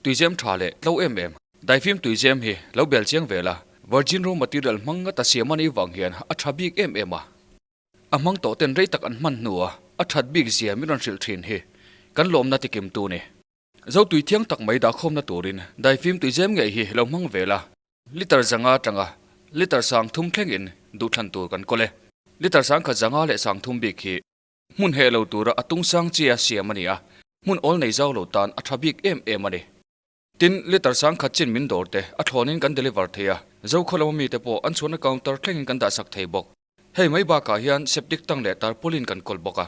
Tuizem tha leh tlo em em. Daifim tuizem hi lo bel chiang ve la, virgin raw material hmang ngata siam a nih vang hian a tha bik em em a. A hmang tawh ten rei tak an hman hnua a that bik zia min rawn hrilh thin hi kan lawmna tikim tu ni. Zo tui thiang tak mai dahkhawmna turin daifim tuizem ngei hi lo hmang ve la. Liter zanga atanga liter sang thum thlengin duhthlan tur kan kawl e. Liter sang khat zanga leh sang thum bik hi hmun heh lo tura a tung sang chia siam a ni a, hmun awl nei zau lo tan a tha bik em em a ni. Tin, liter sang khat chin min dawr te a thlawnin kan deliver thei a, Zokhaw lama mite pawh an chhuahna counter thlengin kan dahsak thei bawk. Hei mai bakah hian septic tank leh tarpaulin kan kawl bawk a.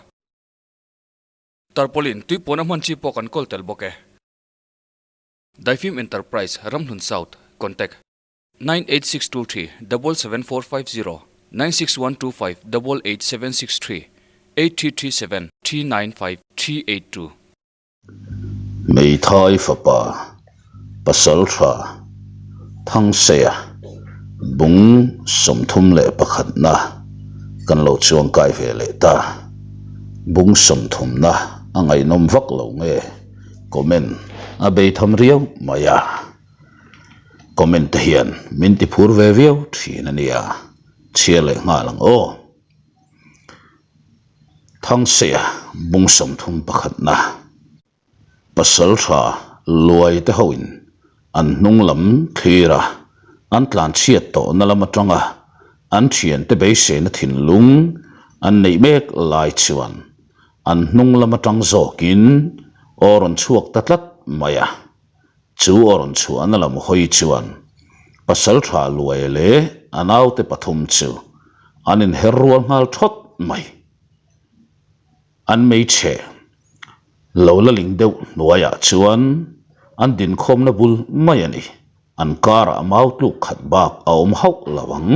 Tarpaulin tuipuan a hman chi pawh kan kawl tel bawk e. Daifim Enterprise, Ramhlun South, Contact, 98623 77450 96125 88763 8337 395 382. Hmeithai fapa Pasaltha Thangseia bung 31 na kan lo chuangkai ve leh ta. Bung sawmthumna a ngaihnawm vak lo nge? Comment a bei tham riau mai a, comment te hian min ti phur ve viau thin a nia, chhiar leh nghal ang aw. Thangseia bung 31 na pasal tha luai te hoin an hnung lam thlir a, an tlan chhiat tawh na lam atanga an thiante beiseina thinlung an neih mek lai chuan An hnung lam atang zawkin aw rawn chhuak ta tlat mai a, chu aw rawn chhuahna lam hawi chuan Pasaltha Luai leh a naute pathum chu an inher rual nghal thawt mai. An hmeichhe lo la ling deuh hnuaiah chuan an dinkhawmna bul mai a ni. An karah mau tluk khat bak a awm hauh lo ang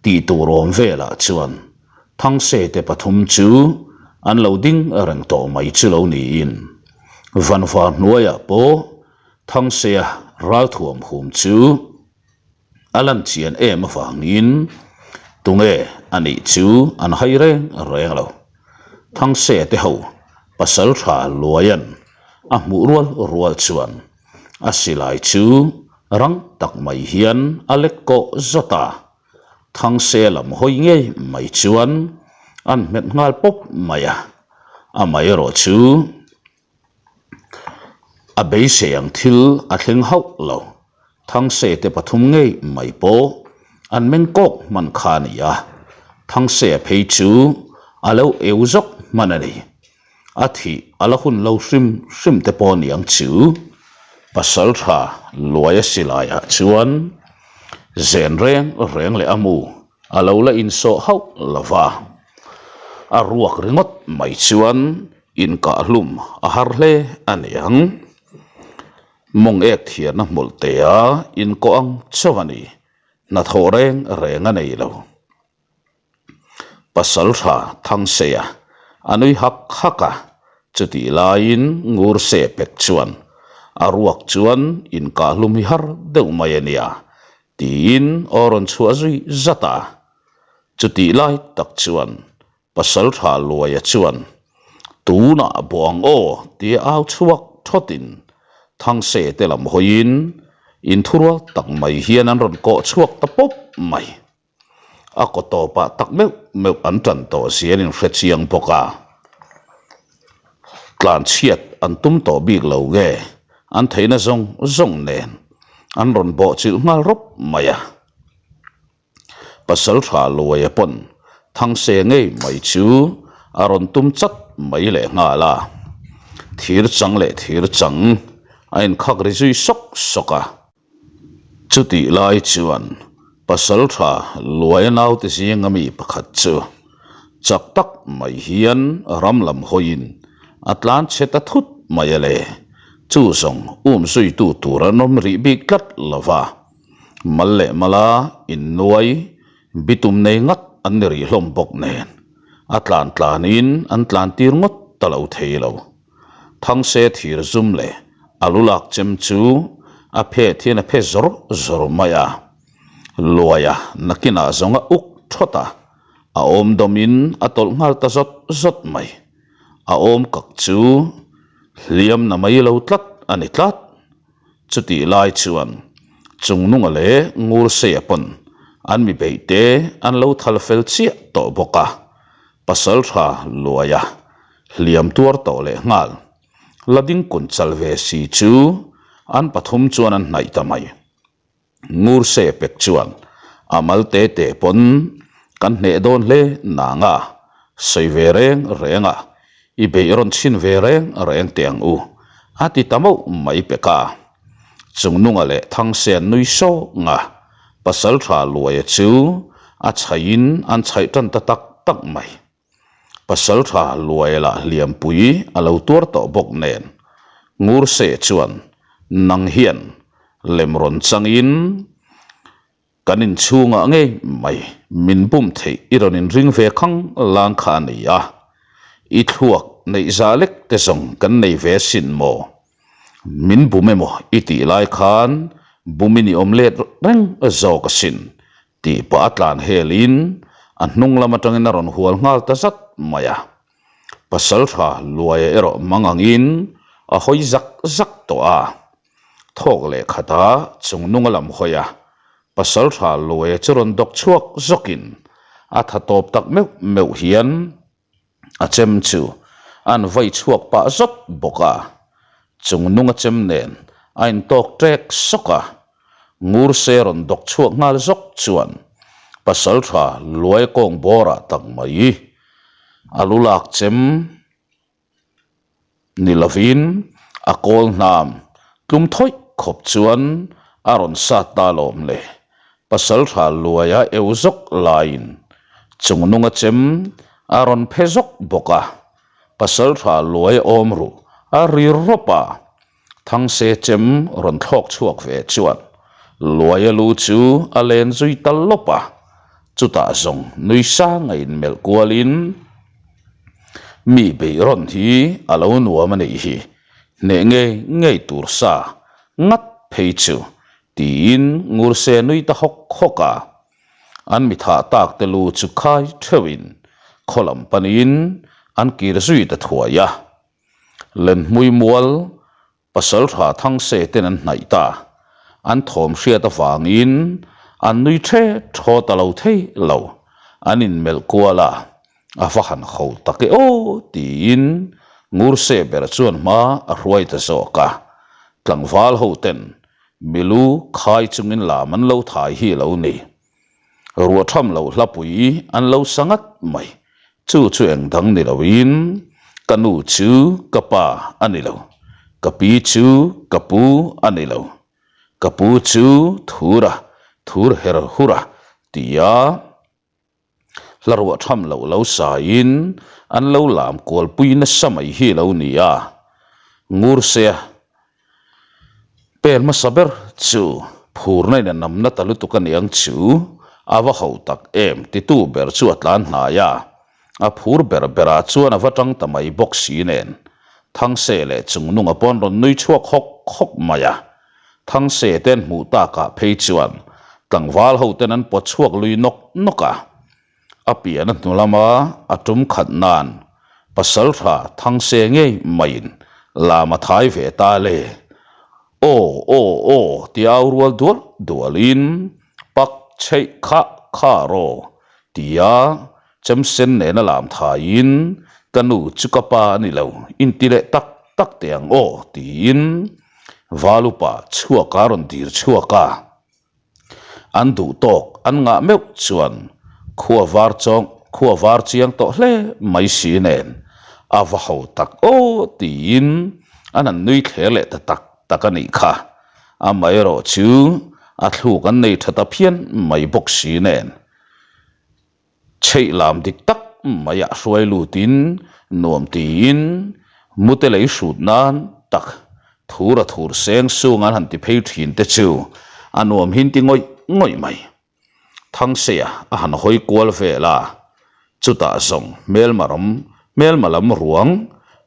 tih tur awm velah chuan Thangse te pathum chu an lo ding reng tawh mai chu lo niin Vanva hnuaiah pawh Thangsea ralthuam hum chu a lan chian em avangin tunge a nih chu an hai reng reng lo. Thangse te ho Pasaltha Luaian a hmuh rual rual chuan A silai chu rang tak mai hian a lek kawh zawt a, Thangse lam hawi ngei mai chuan an hmet nghal pawp mai a, amaherawh chu a beisei ang thil a thleng hauh lo. Thangse te pathum ngei mai pawh an meng kawk hman kha a ni a, Thangse phei chu a lo eu zawk hman a ni. A thih a la hun lo hrim hrim te pawh niang chu pasal tha luai a silaiah chuan zen reng reng leh a mu a lo la insawh hauh lo va, a ruak ringawt mai chuan inkahlum a har hle a niang. Mawng ek thiarna hmawlh tea inkawh ang chauh a ni, hnathawh reng reng a nei lo. Pasaltha Thangseia a nui hak hak a, chutih laiin Ngur Se pek chuan a ruak chuan inkahlum hi har deuh mai a nia tiin aw rawn chhuah zui zat a. Chutih lai tak chuan Pasaltha Luaia chuan tunah buang aw tia au chhuak thawtin Thangse te lam hawiin inthurual tak mai hian an rawn kawh chhuak ta pawp mai. A kaw tawpah tak meuh meuh an tan tawh zia an inhre chiang bawk a, tlanchhiat an tum tawh bik lo nge an theihna zawng zawng nen an rawn bawhchilh nghal rawp mai a. Pasaltha Luaia pawn Thangse ngei mai chu a rawn tum chat mai leh nghal a, thir chang leh thir chang a inkhak ri zui sawk sawk a. Chutih lai chuan Pasaltha Luaia naute zinga mi pakhat chu chak tak mai hian ram lam hawiin a tlan chhe ta thut mai a le. Chu zawng um zuitu tur an awm rih bik tlat lo va, mal leh mala innuai bitum nei ngat an ni rih hlawm bawk nen a tlan tlanin an tlan tir ngawt ta lo thei lo. Thangse thir zum leh a lu lak chem chu a phet hian a phe zawr zawr mai a. Luaia nakinah zawng a uk thawt a, a awm dawmin a tawlh nghal ta zawt zawt mai. A awm kak chu hliam na mai lo tlat a ni tlat. Chutih lai chuan Chungnunga leh Ngurseia pawn an mi beihte an lo thal fel chiah tawh bawk a, Pasaltha Luaia hliam tuar tawh leh nghal la ding kun chal ve si chu an pathum chuan an hnaih ta mai. Ngurse pek chuan a mal te te pawn kan hneh dawn hle nang a, sawi ve reng reng a, i beih rawn chhin ve reng reng teh ang u, a ti ta mauh mai pek a. Chungnunga leh Thangsean nui sawng a, Pasaltha Luaia chu a chhaihin an chhaih tan ta tak tak mai. Pasaltha Luaia lah hliampui a lo tuar tawh bawk nen, Ngurse chuan nang hian lem rawn changin kan inchhungah ngei mai min bum theih i rawn inring ve khang lang kha a ni a, i thluak neih za lek te zawng kan nei ve asin maw? Min bum emaw i tih lai khan bumin i awm let reng zawk asin Tih pah a tlan helin a hnung lam atangin a rawn hual nghal ta zat mai a. Pasaltha Luaia erawh mang angin a hawi zak zak tawh a. Thawk leh khatah chung nunga lam hawi a, Pasaltha Luaia chu rawn dawk chhuak zawkin a tha tawp tak meuh meuh hian A chem chu an vawi chhuak pah zawt bawk a, chung nunga chem nen a intawk ṭek sawk a, Ngurse rawn dawk chhuak nghal zawk chuan Pasalṭha Luai kawng bawrah tak mai a lu lak chem Ni lovin a kawl hnam tlum thawih khawp chuan a rawn sat ta lawm le. Pasaltha Luaia eu zawk laiin Chungnunga chem a rawn phe zawk bawk a. Pasaltha Luaia awm ruh a ri rawp a. Thangse chem rawn thlawk chhuak ve chuan Luaia lu chu a len zui ta lawp a. Chutah zawng nui sang a inmelh kualin. Mi beihrawn hi a lo nuam a nih hi, hneh ngei ngei tur sa ngat phei chu tiin Ngurse nui ta hawk hawk a. An mi thah tak te lu chu khai theuhin khaw lam panin an kir zui ta thuai a. Lenhmui mual Pasaltha Thangse ten an hnaih ta. An thawm hriat avangin an nui the thaw ta lo thei lo. An inmelh kual a, a va han ho tak e aw tiin Ngurse ber chuan hma a hruai ta zawk a. Tlangval ho ten milu khai chungin lam an lo thai hi a lo ni. Ruahtham loh hlapui an lo sa ngat mai. Chu chu eng dang ni loin ka nu chu ka pa a ni lo, ka pi chu ka pu a ni lo, ka pu chu thura thur her hura tia hla ruahtham loh lo sain an lo lam kualpui nasa mai hi lo ni a. Ngursea Pen hmasa ber chu phurna in a namna ta lutuk a niang chu a va ho tak em titu ber chu a tlan hnai a, a phur ber berah chuan a va tang ta mai bawk si nen Thangse leh Chungnunga pawn rawn nui chhuak hawk hawk mai a, Thangse te an hmuh takah phei chuan tlangval ho ten an pawt chhuak lui nawk nawk a. A pian a hnu lama a tum khat nan Pasaltha Thangse ngei maiin lam a thai ve ta le. Aw aw aw ti au rual dual dualin pak chheih khah kha raw tia chemsen nena lam thaiin ka nu chu ka pa a ni lo inti leh tak tak teh ang aw tiin Valupa chhuak a rawn dir chhuak a. An duh tawk an ngah meuh chuan khua var chawng khua var chiang tawh hle mai si nen a va ho tak aw tiin an han nui thler leh ta tak tak a nih kha. Amaherawh chu a thluk an nei tha ta phian mai bawk si nen. Chheih lam dik tak maiah hruai lutin nuam tiin mute lei hrut nan tak thur a thur seng sung an han ti phei thin te chu a nuam hin ti ngawih ngawih mai. Thangseia a han hawi kual vel a, chutah zawng hmelma ram hmelma lam ruang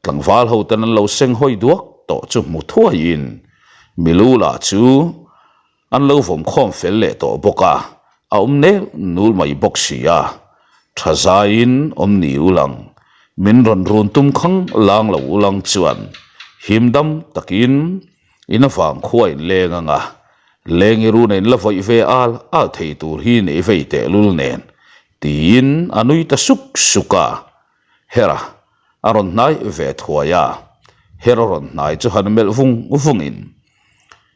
tlangval ho ten an lo seng hawi duak tawh chu hmu thuaiin milu lah chu An lo vawm khawm fel leh tawh bawk a, a awm nel nul mai bawk si a. Tha zaiin awm ni ulang, min rawn run tum khang lang lo ulang chuan him dam takin In avang khua in leng anga, leng i run a in la vawih ve al al thei tur hi nei vei tehlul nen, tiin a nui ta suk suk a. Hera a rawn hnai ve thuai a, Hera rawn hnai chu han melh vung vungin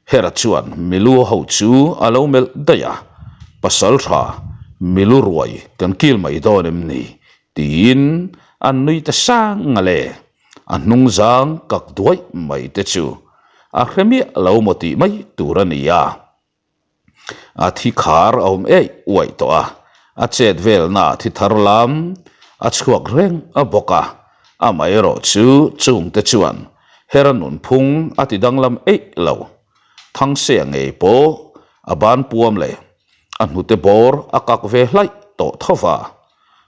Hera chuan milu ho chu a lo melh daih a, Pasal tha, milu ruai kan kil mai dawn em ni? tiin an nui ta sang a le. A hnung zang kak duaih mai te chu a hre miah lo maw tih mai tur a ni a. A thi khar a awm eih uaih tawh a, a chet velna thi thar lam a chhuak reng a bawk a, amaherawh chu chungte chuan Hera nunphung a ti danglam eih lo. Thangse ngei pawh a ban puam leh a hnute bawr a kak ve hlaih tawh tho va,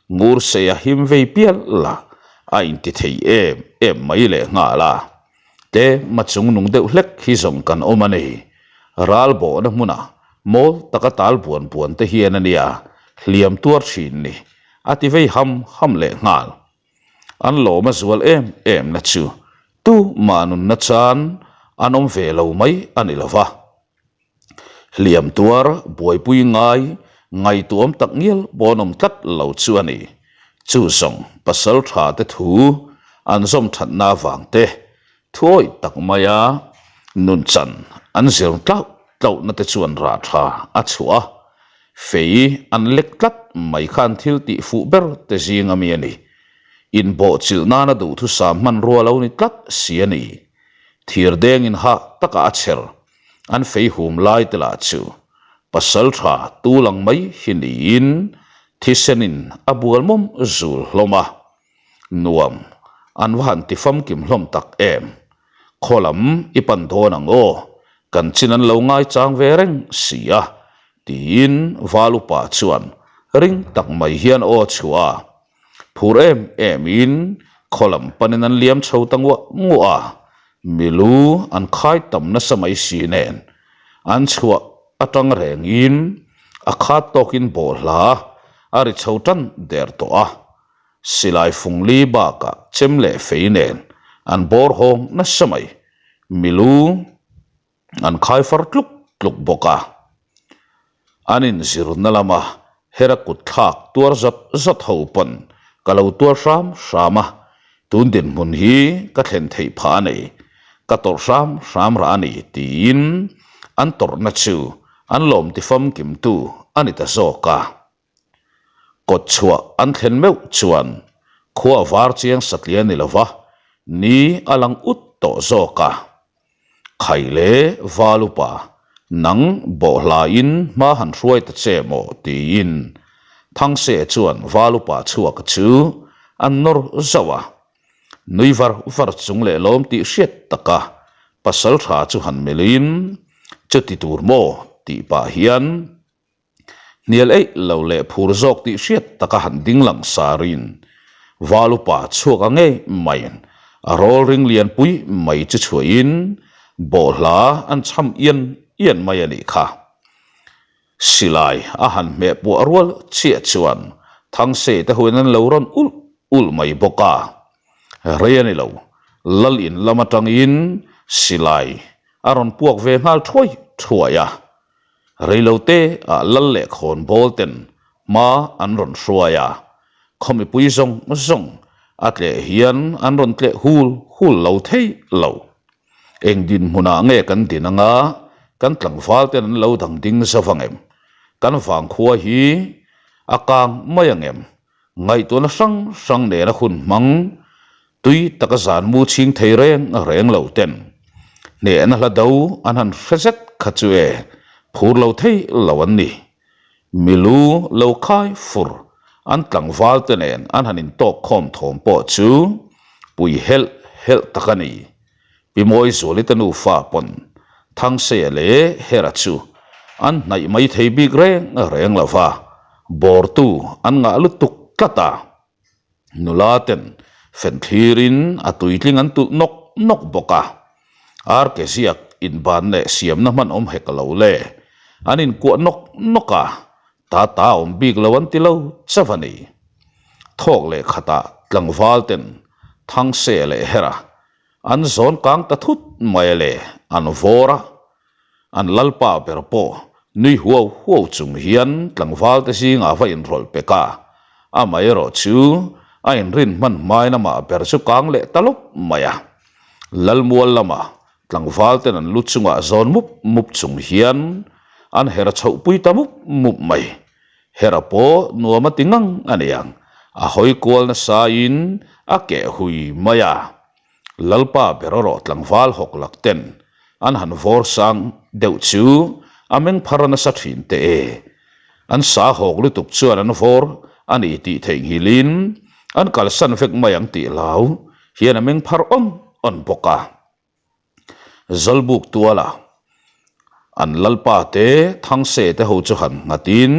Ngurse a him vei pial la a inti thei em em mai leh nghal a. Tlema chung nung deuh hlek hi zawng kan awm a ni. Ral bawhna hmuna mawl taka tal buan buan te hian a nia hliam tuar thin ni a ti vei ham ham leh nghal. An lawm a zual em em na chu tu mah nunna chan an awm ve lo mai a ni lo va. Hliam tuar buaipui ngai ngaihtuam tak ngial pawn awm tlat lo chu a ni. Chu zawng pasal tha te thu an zawm thatna avang te thuawih tak maia nunchan an zir tlauh tlauhna te chuan rah tha a chhuah a, fei an lek tlat mai khan thil tih fuh ber te zing ami a ni. Inbawhchilh nana duhthusam hmanrua lo ni tlat si a ni. Thir dengin hah takah a chher. An fei hum lai te lah chu pasal tha tu lang mai hi niin thisenin a bual mawm zul hlawm a. Nuam an va han ti famkim hlawm tak em. Khaw lam i pan dawn ang aw, kan chin an lo ngaichang ve reng si a, tiin Val upa chuan ring tak mai hian aw chhuah a. Phur em em in khaw lam panin an liam chho ta nguah nguah a, milu an khai tam nasa mai si nen an chhuah atang rengin a khat tawkin bawhhla a ri chho tan der tawh a, silai fung li bakah chem leh fei nen an bawr hawng nasa mai, milu. An khai far tluk tluk bawk a. An inzirna lama hera kut thlak tuar zat zat ho pawn ka lo tuar hram hram a, tun dinhmun hi ka thlen theih phah a ni, ka tawrh hram hram rah a ni tiin an tawrhna chu an lawm tifamkimtu a ni ta zawk a. Kawt chhuah an thlen meuh chuan khua var chiang satliah ni lova ni a lang ut tawh zawk a. Khai le val upa, nang bawhhlain hma han hruai ta che maw tiin Thangse chuan val upa chhuak chu an nawr zauh a. Nui var var chung leh lawm tih hriat taka pasal tha chu han melhin, Chuti tur maw? tih pah hian Hnial eih lo leh phur zawk tih hriat taka han ding lang sarin Val upa chhuak a ngei maiin a rawl ring lianpui mai chu chhuahin bawhhla an chham ian ian mai a nih kha. Silai a han hmeh puah rual chiah chuan Thangse te huin an lo rawn ulh ulh mai bawk a. Rei a ni lo, Lal in lam atangin silai a rawn puak ve nghal thuai thuai a. Reilote ah lal leh khawn bawl ten hma an rawn hruai a, khaw mipui zawng zawng a tleh hian an rawn tleh hul hul lo thei lo. Eng dinhmunah nge kan din anga kan tlangval ten an lo dang ding zau ang em? Kan vangkhua hi a kang mai ang em? Ngaihtuahna hrang hrang nena hun hmang tui taka zan mu chhing thei reng reng lo ten hnehna hla do an han hre zet kha chu e phur lo thei lo an ni. Milu lo khai fur an tlangval te nen an han intawk khawm thawm pawh chu pui helh helh tak a ni. Pi Mawizuali te nufa pawn Thangseia leh Hera chu an hnaih mai thei bik reng reng lo va, bawrtu an ngah lutuk tlat a. Nula ten fen thlirin a tuitling an tulh nawk nawk bawk a. Arke ziak inban leh siamna hman awm hek lo le, an inkuah nawk nawk a, ta ta awm bik lo an ti lo chauh a ni. Thawk leh khatah tlangval ten Thangseia leh Hera An zawn kang ta thut mai a le. an vawr a, an lalpa ber pawh nui huau huau chung hian tlangval te zingah va inrawlh pek a, amaherawh chu a inrin hman hmain amah ber chu kang leh ta lawp mai a. Lalmual lamah tlangval ten an lu chungah zawn mup mup chung hian an her chhoh pui ta mup mup mai. Hera pawh nuam a ti ngang a niang, a hawi kual nasain a keh hui mai a. Lalpa ber erawh tlangval hawk lak ten an han vawr sang deuh chu a meng phar nasa thin teh e. An sa hawk lutuk chuan an vawr a ni tih theihnghilhin an kalsan vek mai ang tih hlau hian a meng phar awn awn bawk a. Zawlbuk tuala an lalpa te Thangse te ho chu han nghatin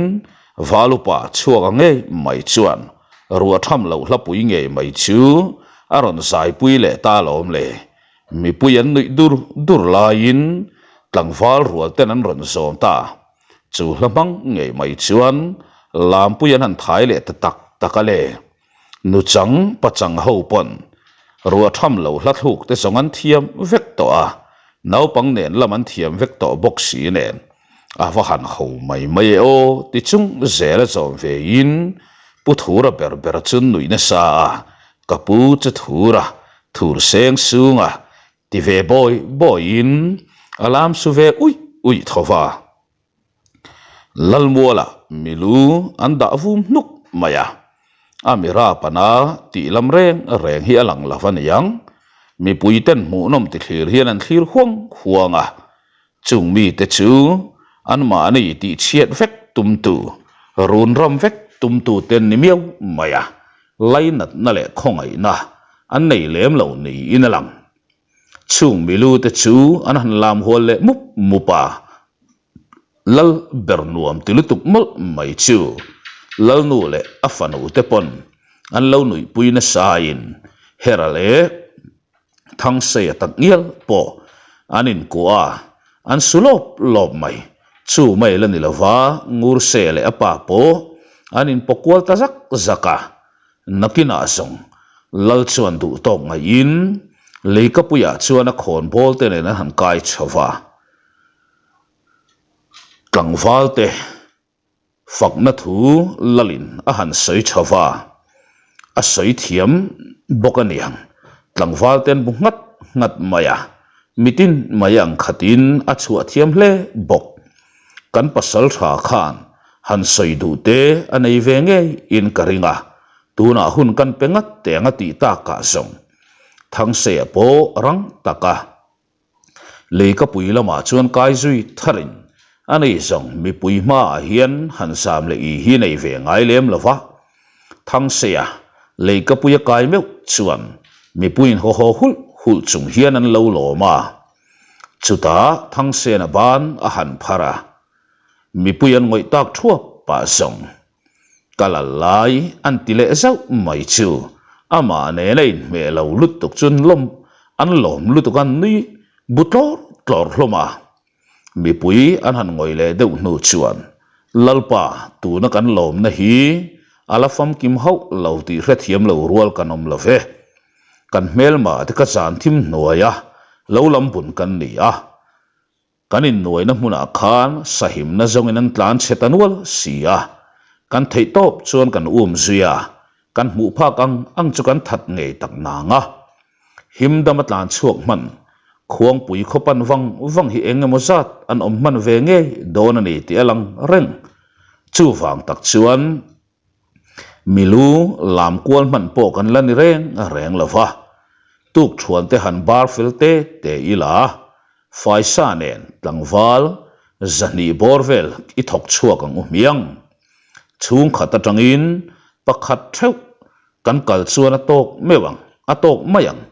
Valupa chhuak a ngei mai chuan ruah tham loh hlapui ngei mai chu a rawn zaipui leh ta alawm le. Mipui an nuih dur dur laiin tlangval rual ten an rawn zawm ta. Chu hla hmang ngei mai chuan Lampui an han thai leh ta tak tak a le. Nuchang pachang ho pawn ruah tham lo hla thluk te zawng an thiam vek tawh a, naupang nen lam an thiam vek tawh bawk si nen a va han ho mai mai e aw ti chung zel a zawm ve in Pu Thura ber ber chu nuih nasa a, ka pu chu Thura, Thur seng sung a ti ve bawi bawi in a lam su ve uih uih tho va. Lalmuala milu an dah vum hnuk mai a, a mira pana tih lam reng reng hi a lang lo a niang. Mipui ten hmuhnawm ti thlir hian an thlir huang huang a, chung mite chu anmahni tih chhiat vek tumtu, run ram vek tumtu ten ni miau mai a, lainatna leh khawngaihna an nei lem lo niin a lang. Chung milu te chu an han lam hual leh mup mup a, Lal ber nuam ti lutuk mawlh mai chu Lalnu leh a fanu te pawn an lo nuihpui nasain Hera leh Thangseia tak ngial pawh an inkuah a, an su lawp lawp mai. Chu mai la ni lova Ngurse leh a pa pawh an inpawkual ta zak zak a, Nakinah zawng Lal chuan duh tawk ngaihin Leikapuiah chuan a khawn bawl te nen an han kai chho va. Tlangval te fakna thu Lalin a han sawi chho va, a sawi thiam bawk a niang. Tlangval te an bu nghat nghat mai a, mitin mai ang khatin a chhuah thiam hle bawk. Kan pasal tha khan han sawi duh te a nei ve ngei in ka ring a, tunah hun kan pe ngat teng a tih takah zawng Thangseia pawh rang tak a. Leikapui lamah chuan kai zui tharin a nei zawng mipui hmaah hian han zam leh i hi nei ve ngai lem lo va. Thangseia leikapui a kai meuh chuan mipuiin haw haw hulh hulh chung hian an lo lawm a. Chutah Thangsena ban a han phar a, mipui an ngawih tak thuap pah zawng. Ka lal lai an ti leh zauh mai chu amah nen a inhmeh lo lutuk chu an lawm an lawm lutuk a nui bu tlawr tlawr hlawm a. Mipui an han ngawih leh deuh hnu chuan Lalpa tuna kan lawmna hi a la famkim hauh lo tih hrethiam lo rual kan awm lo ve. Kan hmelma te ka zan thim hnuaia lo lam bun kan ni a. Kan innuaina hmunah khan sahimna zawngin an tlan chhe ta nual si a, kan theih tawp chuan kan um zui a, kan hmuh phak ang ang chu kan that ngei tak nang a. Himdam a tlan chhuak hman, khuangpui khaw pan vang vang hi eng emaw zat an awm hman ve ngei dawn a ni tih a lang reng. Chuvang tak chuan Milu lam kual hman pawh kan la ni reng reng lo va, tukthuan te han bar fel te te ila, faisa nen tlangval zahnih bawr vel i thawk chhuak ang u hmiang. Chhungkhat atangin pakhat theuh kan kal chuan a tawk meuh ang, a tawk mai ang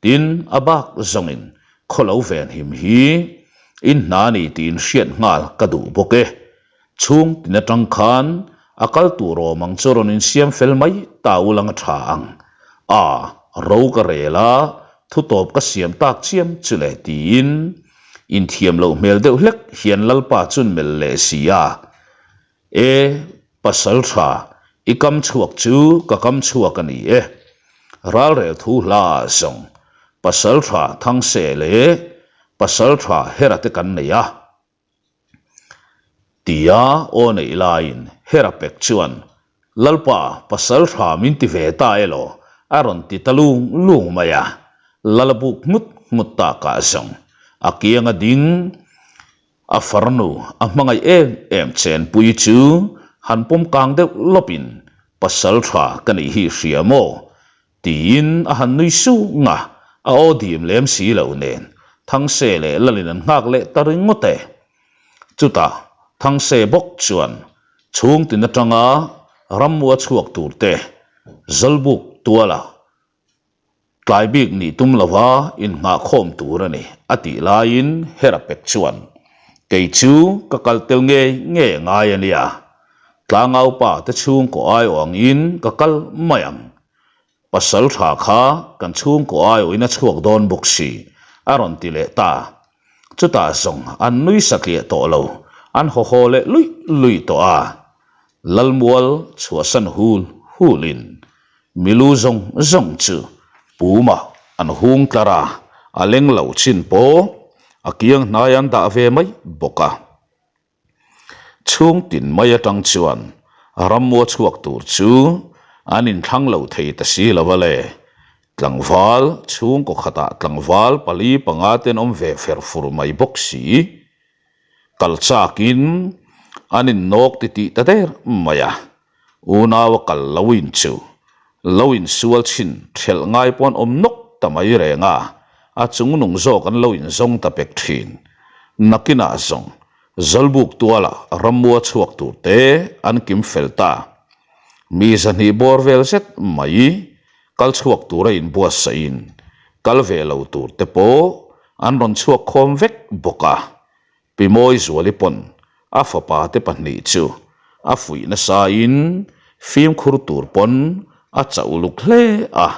Tin, a bak zawngin khawlo venhim hi in hna ni tiin hriat nghal ka duh bawk e. Chhung tin atang khan a kal tur awm ang chu rawn insiam fel mai ta ulang a tha ang. A, ro ka rel a, thu tawp ka siam tak chiam chu le tiin inthiam loh hmel deuh hlek hian Lalpa chun melh leh si a. E, pasal tha, i kam chhuak chu ka kam chhuak a ni e. Ralrel thu hla ah zawng, pasal tha Thangse leh Pasalṭha Hera te kan nei a. Tia aw neih laiin Hera pek chuan, Lalpa, pasalṭha min ti ve ta elaw? a rawn ti ta lung lung mai a. Lal a buk nghut nghut takah zawng a kianga ding a farnu a hmangaih em em chenpui chu han pawm kang deuh lawpin, Pasalṭha ka nih hi hria maw? Tiin a han nui sung a, a aw dim lem si lo nen Thangse leh Lalin an nghak leh ta ringawt e. Chutah Thangse bawk chuan chhungtin atanga rammua chhuak tur te Zawlbuk tuala tlai bik nih tum lova innghahkhawm tur a ni a tih laiin Herapek chuan kei chu ka kal tel ngei ngei a ngai a nia. Tlangaupa te chhungkaw aiawh angin ka kal mai ang. Pasal tha kha kan chhungkaw aiawhin a chhuak dawn bawk si, a rawn ti leh ta. Chutah zawng an nui satliah tawh lo, an haw haw leh luih luih tawh a. Lalmual chhuahsan hul hulin milu zawng zawng chu pumah an hung tlar a, a leng lo chin pawh a kiang hnai an dah ve mai bawk a. Chhung tin mai atang chuan rammua chhuak tur chu an inthlang lo thei ta si lo a le. Tlangval chhungkaw khatah tlangval pali panga ten awm ve fer fur mai bawk si. Kal chakin an innawk titih ta der mai a. Unau a kal lo in chu lo insual chhin thelh ngai pawh an awm nawk ta mai reng a, a chungnung zawk an lo inzawng ta pek thin. Nakinah zawng Zawlbuk tualah rammua chhuak tur te an kim fel ta. Mi zahnih bawr vel zet mai kal chhuak tura inbuatsaih in kal ve lo tur te pawh an rawn chhuak khawm vek bawk a. Pi Mawizuali pawn a fapa te pahnih chu a fuih nasain fimkhur tur pawn a chauh uluk hle a,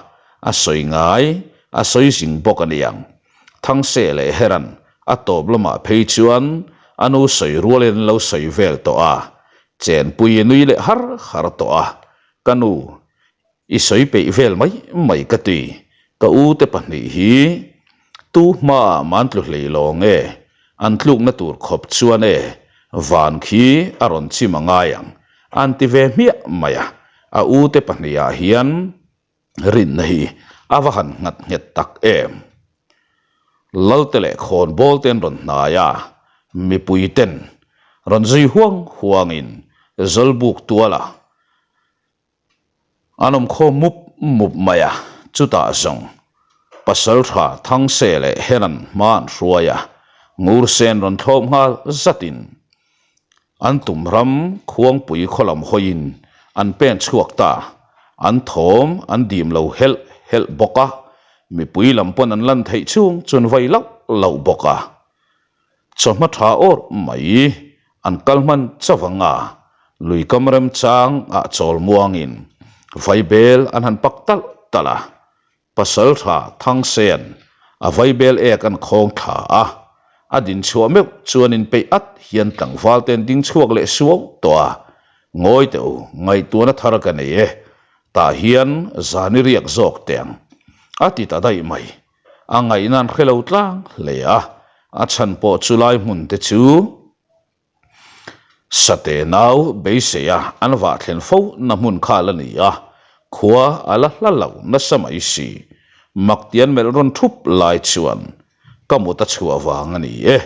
a sawi ngai a sawi zing bawk a niang. Thangse leh Heran a tawp lamah phei chuan a nu sawi rualin an lo sawi vel tawh a, chenpui a nui leh har har tawh a, Ka nu, I sawi peih vel mai mai ka ti. Ka u te pahnih hi tu hmaah man tlu hlei lo nge an tlukna tur khawp chuan e van khi a rawn chim a ngai ang an ti ve hmiah mai a. A u te pahnihah hian rinna hi a va han nghat nghet tak em. Lalte leh khawnbawl te an rawn hnai a, mipui ten rawn zui huang huangin Zawlbuk tuala An awm khawm mup mup mai a, chutah zawng Pasaltha Thangse leh Heran hma an hruai a, Ngursen rawn thlawp nghal zatin an tum ram Khuangpui khaw lam hawiin an pen chhuak ta, an thawm an dim lo helh helh bawk a, mipui lam pawn an lan theih chhung chuan vai loh loh bawk a. Chawhma tha awrh mai an kal hman chauh ang a, lui kam remchang ah chawl muangin vaibel an han pak talh talh a, pasal tha Thangsean a vaibel ek an khawng thla a, a din chhuah meuh chuan inpeih at hian tlangval te an ding chhuak leh suau tawh a, ngawi teh u, ngaihtuahna thar ka nei e, tah hian zan i riak zawk teh ang, a ti ta daih mai. A ngaihna an hre lo tlang hle a, a chhan pawh chu lai hmun te chu Sate nau beisei a an vah thlen fo na hmun kha la ni a, khua a la hla lo nasa mai si. Maktian melh rawn thup lai chuan ka mut a chhuah vang a ni e,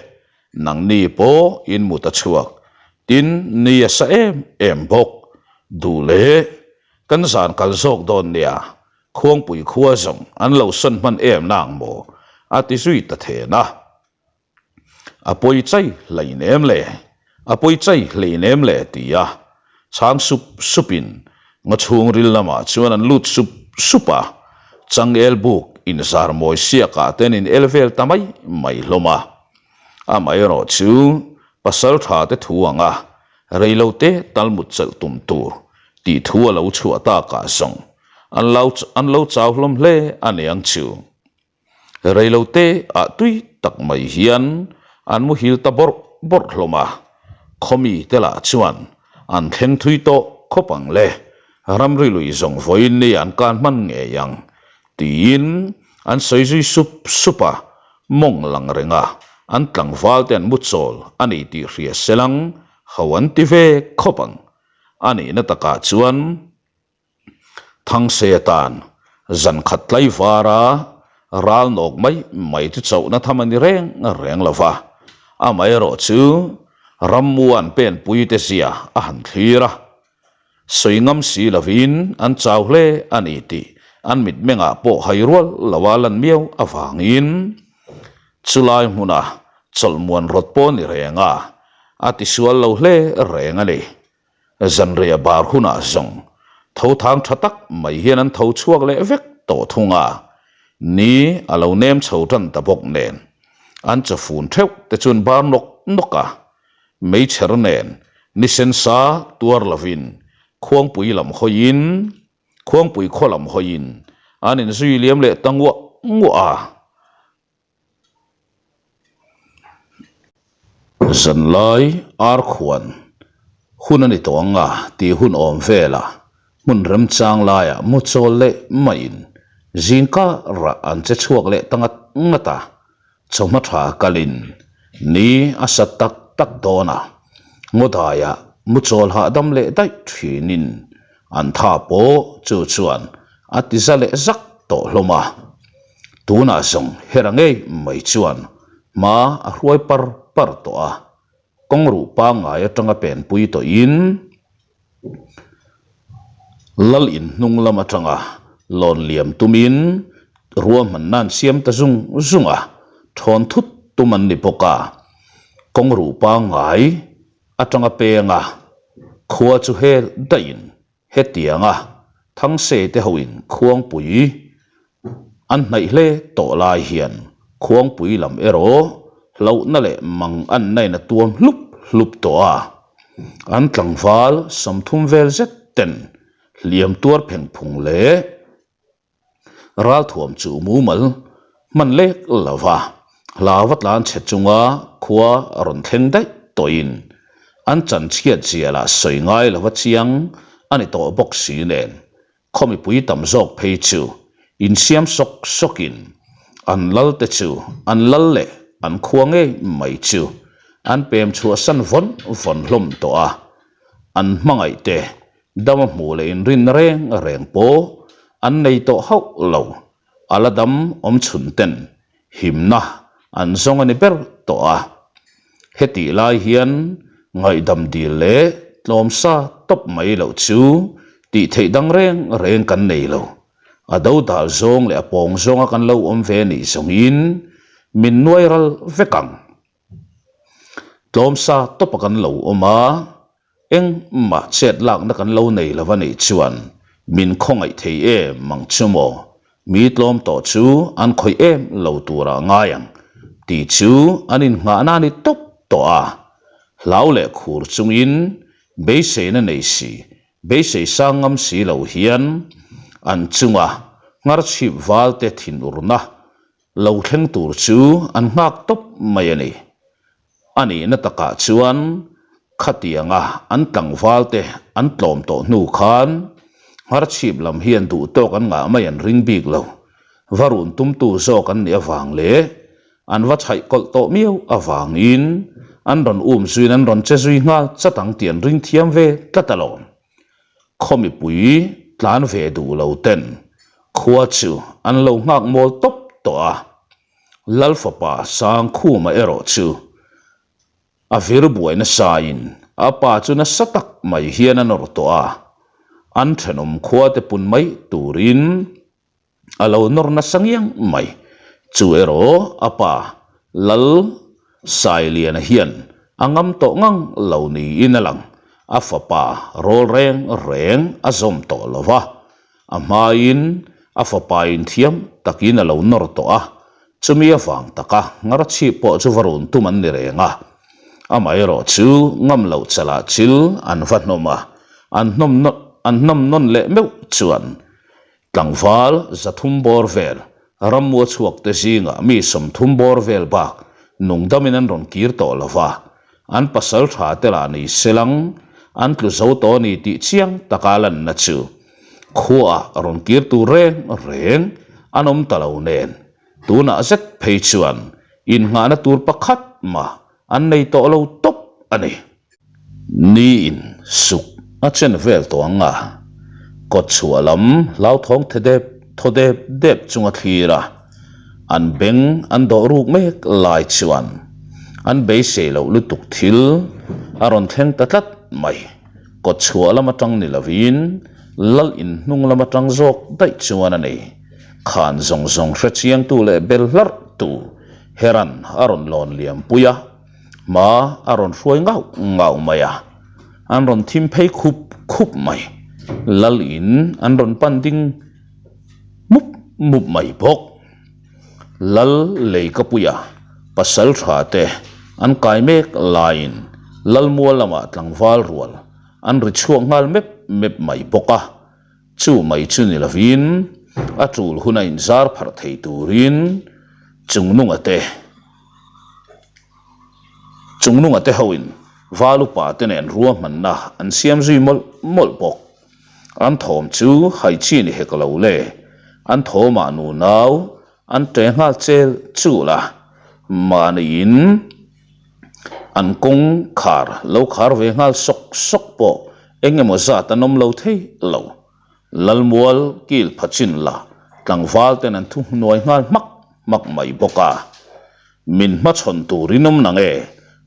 nangni pawh in mut a chhuak, tin ni a sa em em bawk, duh leh kan zan kal zawk dawn nia, Khuangpui khua zawng an lo sawn hman em nang maw? a ti zui ta then a. A pawi chai hlein em le? A pawi chai hlein em le? ti a chhang sup supin ngaw chhungril lamah chuan an lut sup sup a, changel buk inzar mawi siakah te an in el vel ta mai mai hlawm a. Amaherawh chu pasal tha te thu anga Reilote tal mut chelh tum tur tih thu a lo chhuah takah zawng an lo an lo chau hlawm hle a niang chu. Reilote ah tui tak mai hian an muhil ta bawrh bawrh hlawm a, khawmi te lah chuan an thleng thui tawh khawp ang le, ramri lui zawng vawiin ni an kan hman ngei ang tiin an sawi zui sup sup a, mawng lang reng a. An tlangval te an mu chawl a ni tih hria selang ho an ti ve khawp ang. A nihna takah chuan Thangse atan zan khat tlaivara ral nawk mai mai chu chauhna tham a ni reng reng lo va, amaherawh chu rammu an penpui te zia a han thlir a. Sawi ngam si lovin an chau hle a ni tih an mitmengah pawh hai rual loa lan miau avangin chulai hmuna chawlhmuan rawt pawh ni reng a, a tisual lo hle reng a ni. Zanriah bar hunah zawng tho thang tha tak mai hian an tho chhuak leh vek tawh thung a, ni a lo nem chho tan ta bawk nen an chawfun theuh te chuan bar nawk nawk a, Meichher nen ni sensa tuar lovin Khuangpui lam hawiin, Khuangpui khaw lam hawiin an inzui liam leh ta nguah nguah a. Zanlai arkhuan hun a ni tawh ang a tih hun awm velah hmun remchang laiah mu chawl leh maiin zingkarah an che chhuak leh ta ngat ngat a. Chawhma tha kalin ni a sat tak tak dawn a, ngawdaiah mu chawl hahdam leh daih thinin an tha pawh chu chuan a ti za leh zak tawh hlawm a. Tunah zawng hera ngei mai chuan hma a hruai par par tawh a, kawng ruh pangngai atanga penpui tawhin Lal in hnung lam atanga lawn liam tumin ruahmanna an siam ta zung zung a, thawn thut tum an ni bawk a, kawng ruh pangngai atanga penga khua chu hel daihin Hetianga Thangse te hoin Khuangpui an hnaih hle tawh lai hian Khuangpui lam erawh hlauhna leh mang an nain a tuam hlup hlup tawh a. An tlangval 30 vel zet ten hliam tuar pheng phung leh Ralthuam chu mumal hman lek lo va, hlauva tlan chhe chunga khua a rawn thleng daih tawhin an chan chhiat zia lah sawi ngai lova chiang a ni tawh bawk si nen khaw mipui tam zawk phei chu insiam sawk sawkin an lal te chu an lal leh an khua ngei mai chu an pem chhuahsan vawn vawn hlawm tawh a, an hmangaih te Dama hmuh leh inrinna reng reng pawh an nei tawh hauh lo, a la dam awm chhun ten himna an zawng a ni ber tawh a. Hetih lai hian ngaihdam dil leh tlawmsa tawp mai loh chu tih theih dang reng reng kan nei lo. A dodal zawng leh a pawng zawnga kan lo awm ve nih zawngin min nuai ral vek ang. Tlawmsa tawpa kan lo awm a, Engmah chet lakna kan lo nei lo a nih chuan min khawngaih thei em ang chu maw? Mi tlawm tawh chu an khawih em lo turah ngai ang tih chu an innghahna a ni tawp tawh a. Hlau leh khur chungin beiseina nei si, beisei sang ngam si lo hian an chunga ngharchhip valte thinurna lo thleng tur chu an nghak tawp mai a ni. A nihna takah chuan khatianga an tlangval te an tlawm tawh hnu khan Ngharchhip lam hian duh tawk an ngah mai an ring bik lo. Va run tumtu zawk an nih avang leh an va chhaih kawlh tawh miau avangin an rawn um zuiin an rawn che zui nghal chat ang tih an ring thiam ve tlat alawm. Khaw mipui tlan ve duh lo ten khua chu an lo nghak mawl tawp tawh a. Lal fapa Sangkhuma erawh chu a vir buai nasain a pa chu nasa tak mai hian a nawr tawh a, an thenawm khua te pun mai turin a lo nawr nasa ngiang mai. Chu erawh a pa Lal Sailiana hian a ngam tawh ngang lo niin a lang, a fapa rawl reng reng a zawm tawh lo va, A hmain a fapain thiam takin a lo nawr tawh a, chumi avang taka ngarchhip pawh chu va run tum an ni reng a. Amaherawh chu ngam loh chalah chil an va hnawm a, an hnawm an hnawm nawn leh meuh chuan tlangval 300 bawr vel rammua chhuak te zingah mi 30 bawr vel bak nungdamin an rawn kir tawh lo va, An pasal tha te lah ni selang an tlu zo tawh a ni tih chiang taka lanna chu khuaah rawn kir tur reng reng an awm ta lo nen tunah zet phei chuan Innghahna tur pakhat mah an nei tawh lo tawp a ni. Niin suk a chen vel tawh ang a, kawt chhuah lam hlauthawng the dep thaw dep dep chunga thlir a, an beng an dawh ruk mek lai chuan an beisei loh lutuk thil a rawn thleng ta tlat mai. Kawt chhuah lam atang ni lovin lal in hnung lam atang zawk daih chuan a ni. Khan zawng zawng hre chiangtu leh bel hlarh tu Heran a rawn lawn liam pui a, hma a rawn hruai ngauh ngauh mai a, an rawn thim phei khup khup mai. Lal in an rawn pan ding mup mup mai bawk. Lal Leikapuia pasal tha te an kai mek laiin Lalmual lamah tlangval rual an ri chhuak nghal mep mep mai bawk a. Chu mai chu ni lovin a tul huna inzar pharh thei turin Chungnunga te Chungnunga te hoin Val upa te nen ruahmanna an siam zui mawlh mawlh bawk. An thawm chu hai chi ni hek lo le. An thawmah nunau an ṭe nghal chel chul a, mahniin an kawng khar lo khar ve nghal sawk sawk pawh eng emaw zat an awm lo thei lo. Lalmual kil pha chin la tlangval ten an thuhnuai nghal hmak hmak mai bawk a. Min hmachhawn turin awm nang e,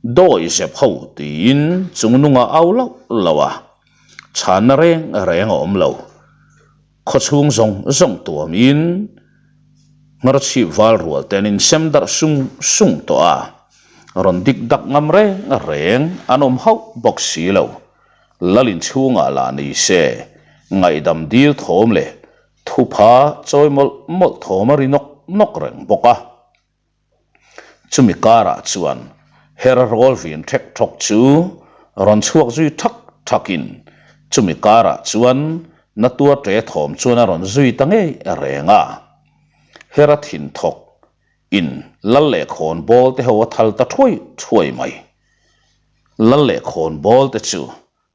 dawi zep ho tiin chungnunga au lauh lauh a. Chhanna reng reng a awm lo. Khawchhung zawng zawng tuamin Ngharchhip val rual te an insem darh sung sung tawh a, rawn dik dak ngam reng reng an awm hauh bawk si lo. Lal inchhungah lah ni se, ngaihdam dil thawm leh thupha chawi mawlh mawlh thawm a ri nawk nawk reng bawk a. Chumi karah chuan her rawl vin ṭhek ṭhawk chu rawn chhuak zui ṭhak ṭhakin chumi karah chuan na tuar ṭe thawm chuan a rawn zui ta ngei reng a. Her a thin thawk in lal leh khawn bawl te ho a thal ta ṭhuai ṭhuai mai. Lal leh khawn bawl te chu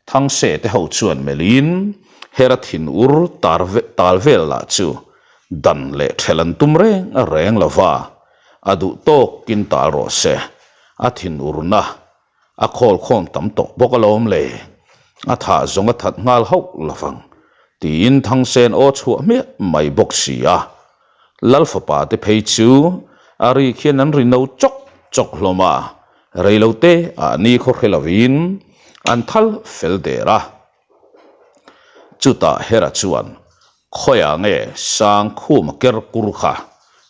Thangse te ho chuan melhin hera thin ur tar tal vel lah chu dan leh thelh an tum reng reng lo va, a duh tawkin tal rawh se, a thin urna a khawl khawm tam tawh bawk alawm le, a thah zawng a that nghal hauh lo vang, tiin Thangsen aw chhuah hmiah mai bawk si a. Lal fapa te phei chu a ri khian an ri no chawk chawk hlawm a, Reilote ah ni khaw hre lovin an thal fel der a. Chutah Hera chuan, Khawiah nge Sangkhuma ker kur kha,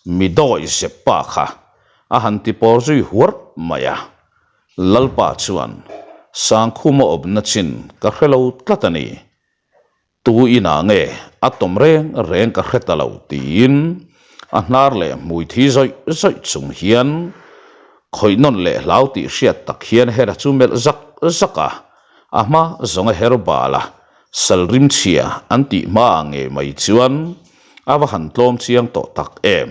mi dawi zep pa kha, a han ti pawr zui huar mai a. Lalpa chuan, Sangkhuma awmna chin ka hre lo tlat a ni. Tu inah nge a tawm reng reng ka hre ta lo tiin a hnar leh hmui thi zawih zawih chung hian khawih nawn leh hlau tih hriat tak hian Hera chu melh zak zak a, a hma zawng a her bal a, sal rimchhia an tih hmaah ngei mai chuan a va han tlawm chiang tawh tak em.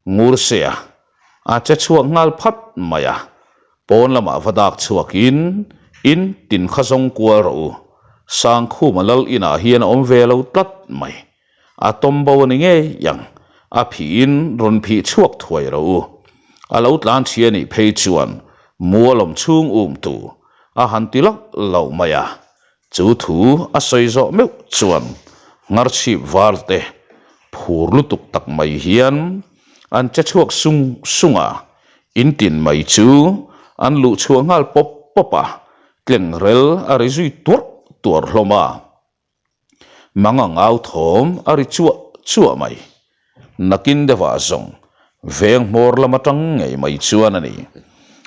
Ngursea a che chhuak nghal phat mai a, pawn lamah va dak chhuakin in tin kha zawng kual rawh u, Sangkhuma lal inah hian a awm ve lo tlat mai, a tawm bo a ni ngei ang, a phihin rawn phih chhuak thuai rawh u, a lo tlan chhia nih phei chuan mualawm chhung um tu a han ti loh loh mai a, Chu thu a sawi zawh meuh chuan Ngharchhip var te phur lutuk tak mai hian an che chhuak sung sung a, in tin mai chu an luh chhuah nghal pawp pawp a, tlengrel a ri zui tuarh tuarh hlawm a. Mangang au thawm a ri chuah chuah mai. Nakin deuhah zawng veng hmawr lam atang ngei mai chuan a ni.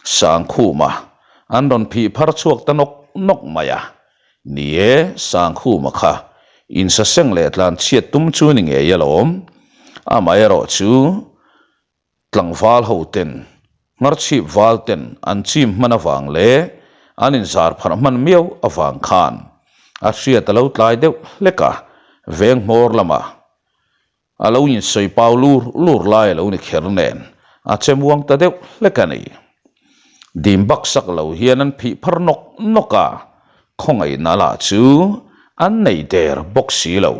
Sangkhuma an rawn phih phar chhuak ta nawk nawk mai a. Ni e, Sangkhuma kha insaseng leh tlan chhiat tum chu ni ngei alawm. Amaherawh chu tlangval ho ten, ngharchhip val ten an chim hman avang leh an inzar pharh hman miau avang khan a hriat a lo tlai deuh hlek a, veng hmawr lamah A lo insawi pau lur lur lai a lo ni kher nen, a che muang ta deuh hlek a ni. Dim bak sak lo hian an phih phar nawk nawk a, khawngaihna lah chu an nei der bawk si lo.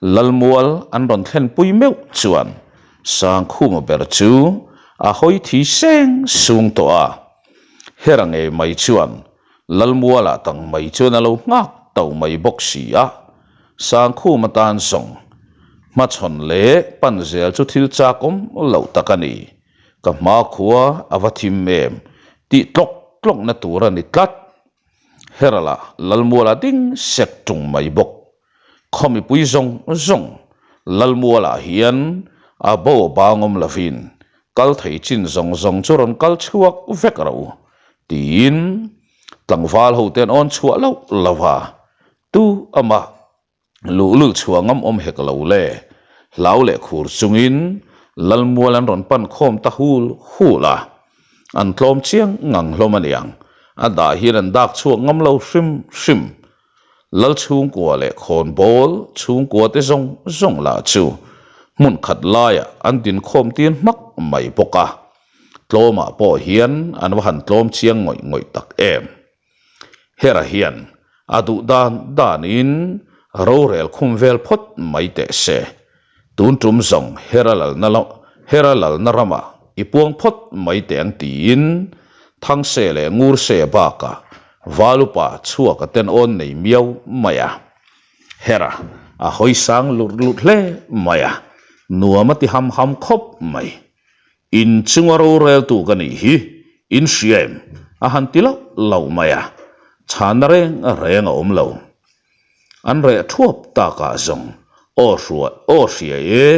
Lalmual an rawn thlenpui meuh chuan Sangkhuma ber chu a hawi thi seng sung tawh a. Hera ngei mai chuan Lalmualah tang mai chuan a lo nghak to mai bawk si a, Sangkhum atan zawng hmachhawn leh pan zel chu thil chak awm loh tak a ni. Ka hmakhua a va thim em tih tlawk tlawkna tur a ni tlat. Hera lah Lalmualah ding sek tung mai bawk. Khaw mipui zawng zawng Lalmualah hian a bo a bang awm lovin kal thei chin zawng zawng chu rawn kal chhuak vek ro tiin tlangval hote an awn chhuah loh lo va, tu amah luhlul chhuah ngam awm hek lo le, hlau leh khur chungin Lalmual an rawn pan khawm ta hul hul a, an tlawm chiang ngang hlawm aniang, a dah hian an dak chhuak ngam lo hrim hrim. Lal chhungkua leh khawnbawl chhungkua te zawng zawng lah chu hmun khat laiah an dinkhawm tir hmak mai bawk a, tlawmah pawh hian an va han tlawm chiang ngawih ngawih tak em. Hera hian a duh dan danin rorel khum vel phawt mai teh se. Tun tum zawng Hera lalna Hera lalna ramah i puang phawt mai teh ang tiin Thangse leh Ngurse bakah Valupa chhuak a ten awn nei miau mai a. Hera a hawi sang lut lut hle mai a, nuam a ti ham ham khawp mai. In chunga roreltu ka nih hi in hria em? A han ti loh loh mai a, chhanna reng reng a awm lo. An reh thuap takah zawng aw hruai aw hria e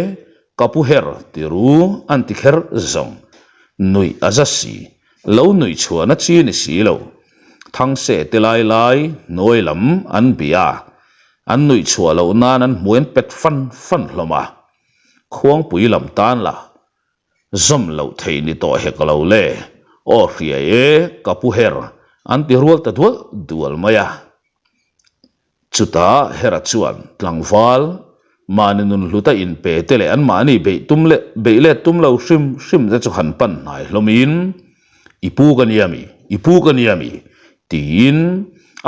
ka pu her ti ru an ti kher zawng. Nuih a za si, lo nuih chhuahna chi ni si lo. Thangse te lai lai hnuai lam an bia a, an nuih chhuah loh nan an hmuai an pet fan fan hlawm a. Khuangpui lam tan la zawm loh theih ni tawh hek lo le, aw hria e ka pu her an ti rual ta dual dual mai a. Chutah Hera chuan tlangval mahni nun hluta inpe te leh anmahni beih tum leh beih let tum lo hrim hrim te chu han pan hnai hlawmin I pu ka nia mi, i pu ka nia mi tiin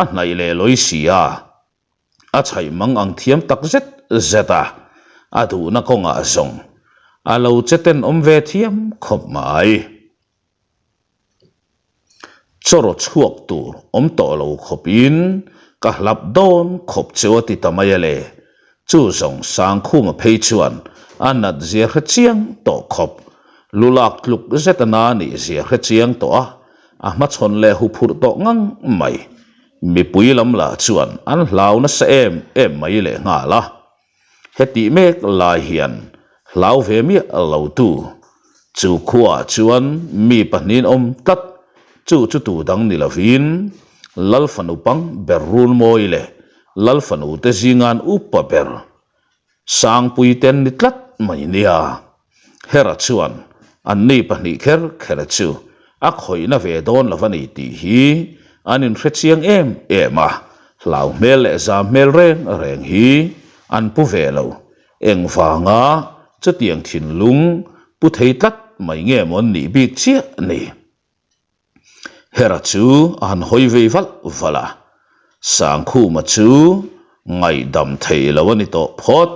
a hnaih leh lawi si a. A chhaih mang ang thiam tak zet zet a, a duhna kawngah zawng a lo che tenawm ve thiam khawp mai. Chawraw chhuak tur awm tawh lo khawpin ka hlap dawn khawp cheu a ti ta mai a le. Chu zawng Sangkhuma phei chuan a nat zia hre chiang tawh khawp. Lu lak tluk zet a na nih zia hre chiang tawh a, a hmachhawn leh huphurh tawh ngang mai. Mipui lam lah chuan an hlau nasa em em mai leh nghal a, hetih mek lai hian hlau ve miah lo tu chu khuaah chuan mi pahnihin awm tlat, chu chu tu dang ni lovin Lal fanu pang ber Runmawi leh Lal fanu te zingan upa ber Sangpui te an ni tlat mai nia. Hera chuan anni pahnih kher kher chu a khawihna ve dawn lo a ni tih hi an inhre chiang em em a, hlau hmel leh zam hmel reng reng hi an pu ve lo. Engvanga chutiang thinlung pu thei tlat mai nge maw an nih bik chiah ni? Hera chu a han hawi vei valh valh a, Sangkhuma chu ngaihdam thei lo a ni tawh phawt.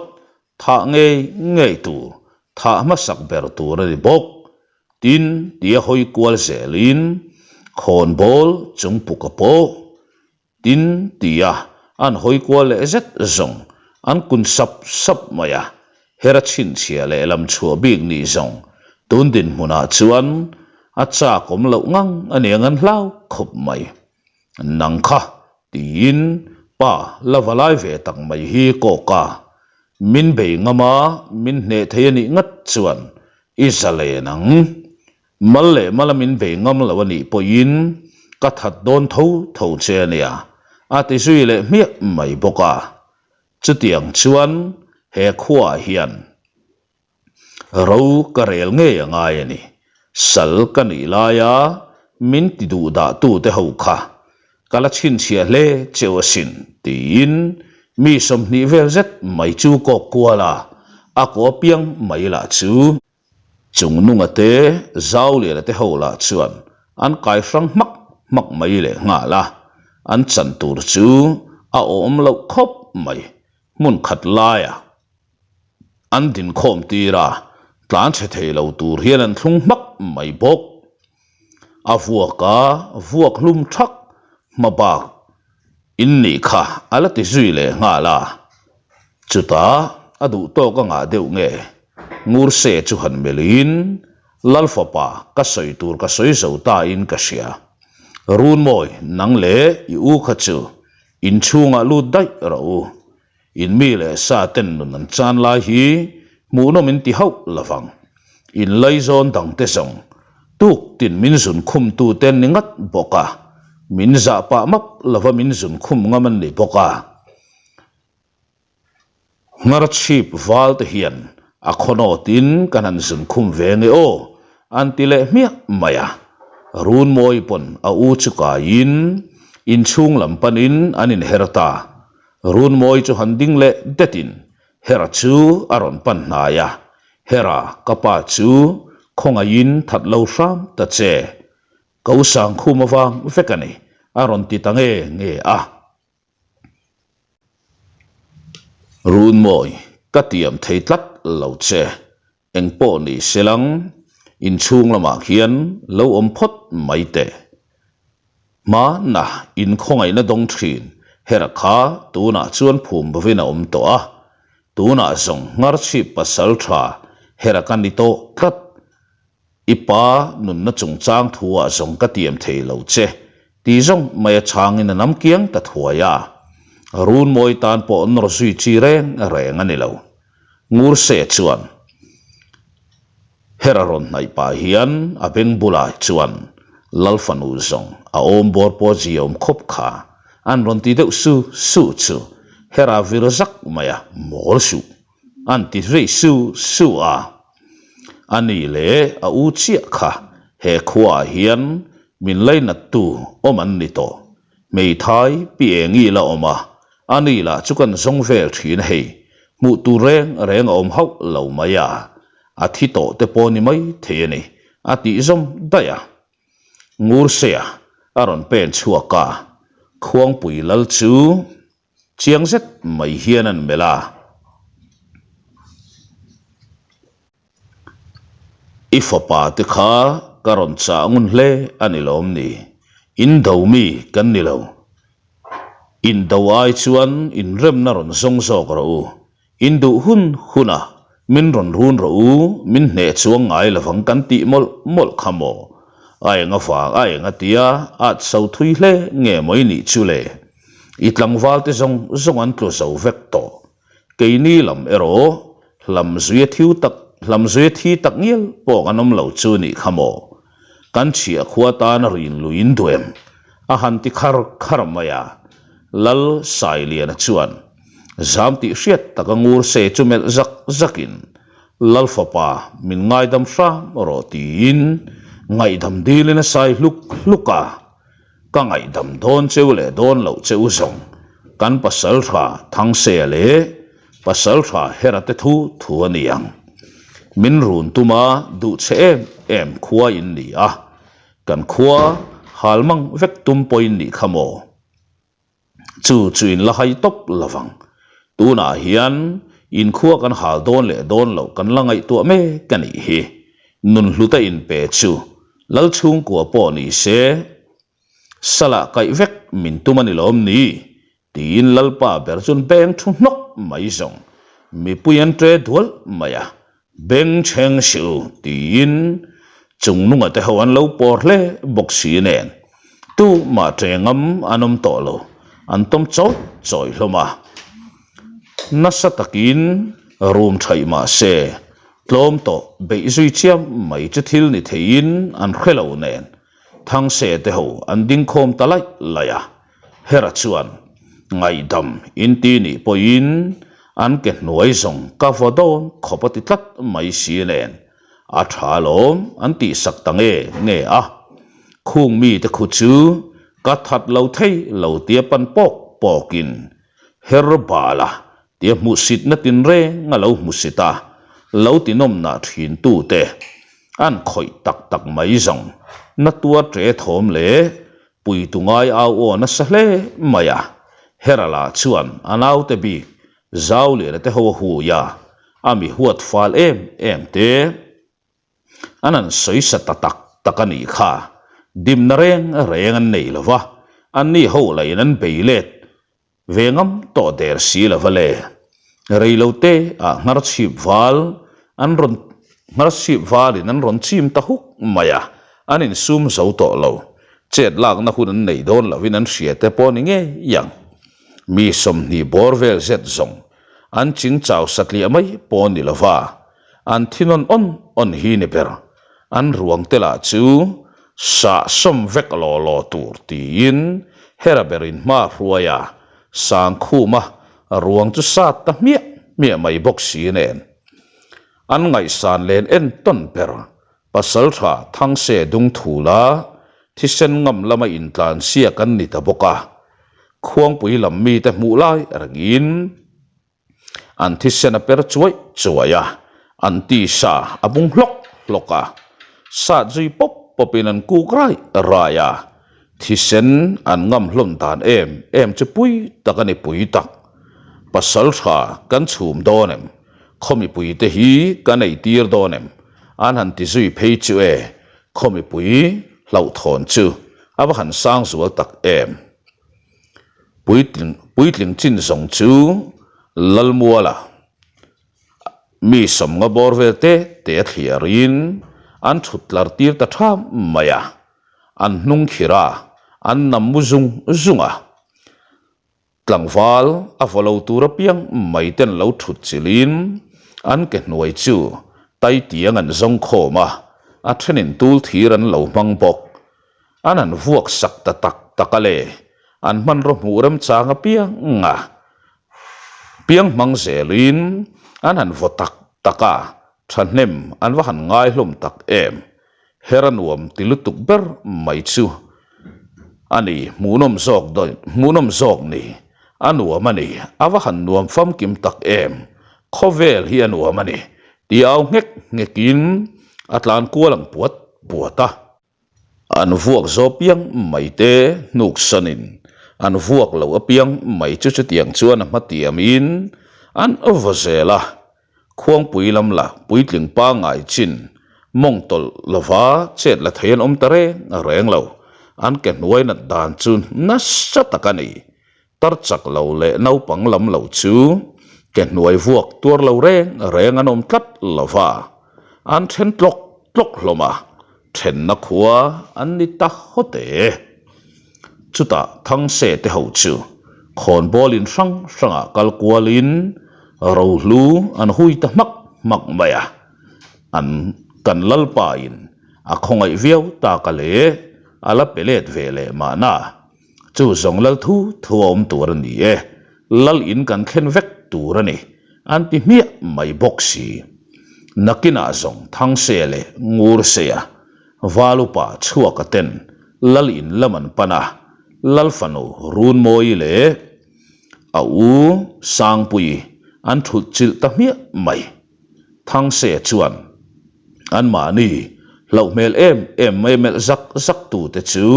Thah ngei ngei tur, thah hmasak ber tur a ni bawk. Tin, tia hawi kual zelin khawnbawl chung puk a pawh. Tin, tia an hawi kual leh zet zawng an kun sap sap mai a. Hera chhinchhiah leh lam chhuah bik nih zawng tun dinhmunah chuan a chak awm loh ngang a niang an hlau khawp mai. Nang kha tiin pa la va lai ve tak mai hi kawk a, min bei ngam a, min hneh thei a nih ngat chuan i za len ang. Mal leh mala min bei ngam lo a nih pawhin ka that dawn tho tho che a nia, a ti zui leh hmiah mai bawk a. Chutiang chuan he khuaah hian Ro ka rel ngei a ngai a ni. Sal ka nih laia min ti duh dah tute ho kha ka la chhinchhiah hle cheu asin tiin mi 20 vel zet mai chu kawk kual a, a kaw piang mai lah chu. Chungnunga te, Zauliana te ho lah chuan an kai hrang hmak hmak mai leh nghal a, an chan tur chu a awm loh khawp mai hmun khat laiah. An dinkhawm tir a. Tlan chhe thei lo tur hian an thlung hmak mai bawk. A vuak a vuak hlum thak hma bak in nih kha a la ti zui leh nghal a. Chutah a duh tawk a ngah deuh nge Ngurse chu han melhin Lal fapa ka sawi tur ka sawi zo ta in ka hria. Runmawi nang leh i u kha chu inchhungah lut daih rawh u. In mi leh sa ten nun an chan lai hi hmuhnawm in ti hauh lo vang. In laizawn dang te zawng tuk tin min zun khum tu te an ni ngat bawk a, min zah pah map lova min zun khum ngam an ni bawk a. Nghar chhip val te hian a khawnawt in kan han zun khum ve nge aw an ti leh hmiah mai a. Runmawi pawn a u chu kaiin inchhung lam panin an inher ta. Runmawi chu han ding leh detin Hera chu a rawn pan hnai a, Hera, ka pa chu khawngaihin that lo hram ta che. Ka u Sangkhum avang vek a ni, a rawn ti ta nge nge a. Runmawi, ka tiam thei tlat lo che. Engpawh ni selang, inchhung lamah khian lo awm phawt mai teh. Hmana inkhawngaihna dawng thin Hera kha tunah chuan phum bovin a awm tawh a, tunah zawng Ngharchhip pasal tha Hera ka ni tawh tlat. I pa nunna chungchang thu-ah zawng ka tiam thei lo che, ti zawng mai a chhangin a nam kiang ta thuai a. Runmawi tan pawh nawr zui chi reng reng a ni lo. Ngurse chuan Hera rawn hnaih pah hian a beng bulah chuan Lal fanu zawng a awm bawr pawh zia awm khawp kha an rawn ti deuh su su chu Hera vir zak mai a mawl suh an ti zui su su a. A ni leh a u chiah kha he khuaah hian min lainattu awm an ni tawh. Hmeithai pi engi la awm a, a ni lah chu kan zawng vel thin a hei, hmuh tur reng reng a awm hauh lo mai a, a thi tawh te pawh ni mai thei a ni, a tih zawm daih a. Ngursea a rawn pen chhuak a, Khuangpui lal chu chiang zet mai hian an melh a. I fapa te kha ka rawn chah ngun hle a ni lawm ni? In do mi kan ni lo. In do ai chuan inremna rawn zawng zawk rawh u. In duh hun hunah min rawn run rawh u, min hneh chuang ngai lovang kan tih mawlh mawlh kha maw? A eng avang a eng a tia at so thui hle nge maw i nih chu le? I tlangval te zawng zawng an tlu zo vek tawh. Keini lam erawh hlamzuia thiu tak hlamzuia thi tak ngial pawh kan awm lo chu nih kha maw? Kan chhiah khua tan a rin luin duh em? A han ti khar khar mai a. Lal Sailiana chuan zam tih hriat taka ngur se chu melh zak zakin Lal fapa min ngaidam hram rawh tiin ngaihdam dilin a sai hluk hluk a. Ka ngaihdam dawn cheu leh dawn loh che u zawng kan pasaltha Thangse leh pasaltha Hera te thu thu a ni ang. Min run tuma duh che em em khua in ni a, kan khua hal mang vek tum pawh in nih kha maw? Chu chu in la hai tawp lo vang. Tunah hian in khua kan hal dawn leh dawn loh kan la ngaihtuah mek a nih hi. Nunhluta inpe chu Lal chhungkua pawh ni se, Salah kaih vek min tum a ni lawm ni? tiin Lalpa ber chuan beng thu hnawk mai zawng mipui an ṭe dual mai a, Beng chheng si u tiin chung nunga te ho an lo pawr hle bawk si nen tumah ṭe ngam an awm tawh lo, an tawm chawih chawih hlawm a. Nasa takin rum ṭhaih mah se Tlawm tawh beih zui chiam mai chu thil ni theiin an hre lo nen Thangse te ho an ding khawm ta laih laih a, Hera chuan ngaihdam inti nih pawhin an ke hnuai zawng ka vaw dawn khawp a ti tlat mai si nen a tha alawm an tihsak ta nge nge a, khung mite khu chu ka that lo thei lo tia pan pawk pawkin her bal a Tia hmuhsitna tinreng a lo hmusit a, lo tinawmnah thintute an khawih tak tak mai zawng. Na tuar ṭe thawm leh puitu ngai au aw nasa hle mai a, Hera lah chuan a naute bik Zauliana te ho a hui a. A mi huat fal em em te an han sawisa ta tak tak a nih kha. Dimna reng reng an nei lo va, anni ho lahin an bei let ve ngam tawh der si lo va le. Rei lo te ah nghar chhip val an rawn nghar chhip valin an rawn chim ta huk mai a, an insum zo tawh lo. Chet lakna hun an nei dawn lovin an hria te pawh ni ngei ang. Mi 20 bawr vel zet zawng an ching chau satliah mai pawh ni lova, an thi nawn awn awn hi ni ber. An ruang te lah chu sah sawm vek law law tur tiin Hera berin hma hruai a, Sangkhuma ruang chu sat ta hmiah hmiah mai bawk si nen. An ngaihsan len entawn ber Pasaltha Thangse Dungthula thisen ngam lama intlansiak an ni ta bawk a, Khuangpui lam mite hmuh lai rengin an thisen a per chuai chuai a, an tisa a bung hlawk hlawk a, sat zui pawp pawpin an kuk rai rai a, thisen an ngam hlawm dan em em chu pui tak a ni pui tak. Pasaltha kan chhum dawn em? Khaw mipuite hi kan eitir dawn em? An han ti zui phei chu e, khaw mipui hlauhthawn chu a va han sang zual tak em. Puitling puitling chin zawng chu Lalmuala mi 50 bawr vel te te a thliarin an thut tlar tir ta tham mai a, an hnung khir a, an nam mu zung zung a. Tlangval a vaw lo tur apiang mai ten lo thut chilhin an ke hnuai chu taitiang an zawng khawm a, a thenin tul thir an lo hmang bawk. An han vuak sak ta tak tak a le, an hmanraw hmuh remchang apiang a piang hmang zelin an han vaw tak tak a, thahnem an va han ngai hlawm tak em. Her a nuam ti lutuk ber mai chu a ni, hmuhnawm zawk daih, hmuhnawm zawk ni, a nuam a ni, a va han nuam famkim tak em, khawvel hi a nuam a ni, ti au nghek nghekin a tlan kual ang puat puat a. An vuak zo piang mai te hnuk sanin an vuak lo apiang mai chu chutiang chuan a hmatiamin an va zel a. Khuangpui lam la puitling pangngai chin mawng tawlh lova chet la thei an awm ta reng reng lo. An ke hnuai nat dan chu nasa tak a ni. Tar chak lo leh naupang lam lo chu ke hnuai vuak tuar lo reng reng an awm tlat lova, an then tlawk tlawk hlawm a, thenna khua an ni ta hawt e. Chutah Thangse te ho chu khawnbawl in hrang hrangah kal kualin rohlu an hui ta hmak hmak mai a, an kan lalpa in a khawngaih viau tak a le, a la pe let ve leh mahna. Chu zawng lal thu thu a awm tur a ni e, lal in kan thlen vek tur a ni, an ti hmiah mai bawk si. Nakinah zawng Thangse leh Ngurseia Val upa chhuaka ten lal in lam an pan a, lal fanu Runmawi leh a u Sangpuii an thulh chilh ta hmiah mai. Thangse chuan anmahni hlauh hmel em em mai melh zak zak tute chu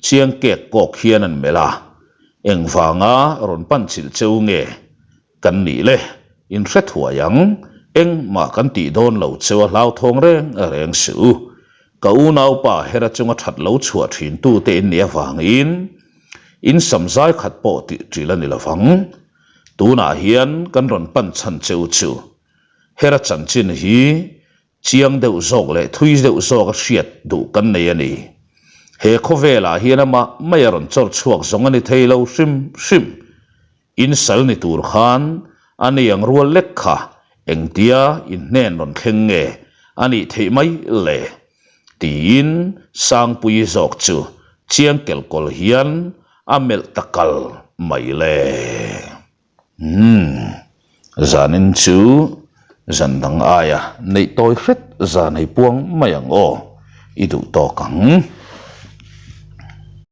chiang kek kawk hian an melh a, engvanga rawn pan chilh cheu nge kan nih le, in hre thuai ang, engmah kan tih dawn lo cheu a hlauthawng reng reng suh u, ka unaupa hera chunga that lo chhuah thin tute in nih avangin in sam zai khat pawh tih ṭil a ni lovang. Tunah hian kan rawn pan chhan cheu chu Hera chanchin hi chiang deuh zawk leh thui deuh zawk a hriat duh kan nei a ni. He khawvelah hian amah mai a rawn chawr chhuak zawng a ni thei lo hrim hrim. Insal ni tur khan a ni ang rual lek kha engtia inhnen rawn thleng nge a nih theih mai le? Tiin Sangpuii zawk chu chiang kelkawl hian a melh ta kal mai le. Umm, zanin chu zan dang aia neih tawi hret zan ei puang mai ang aw, i duh tawk ang.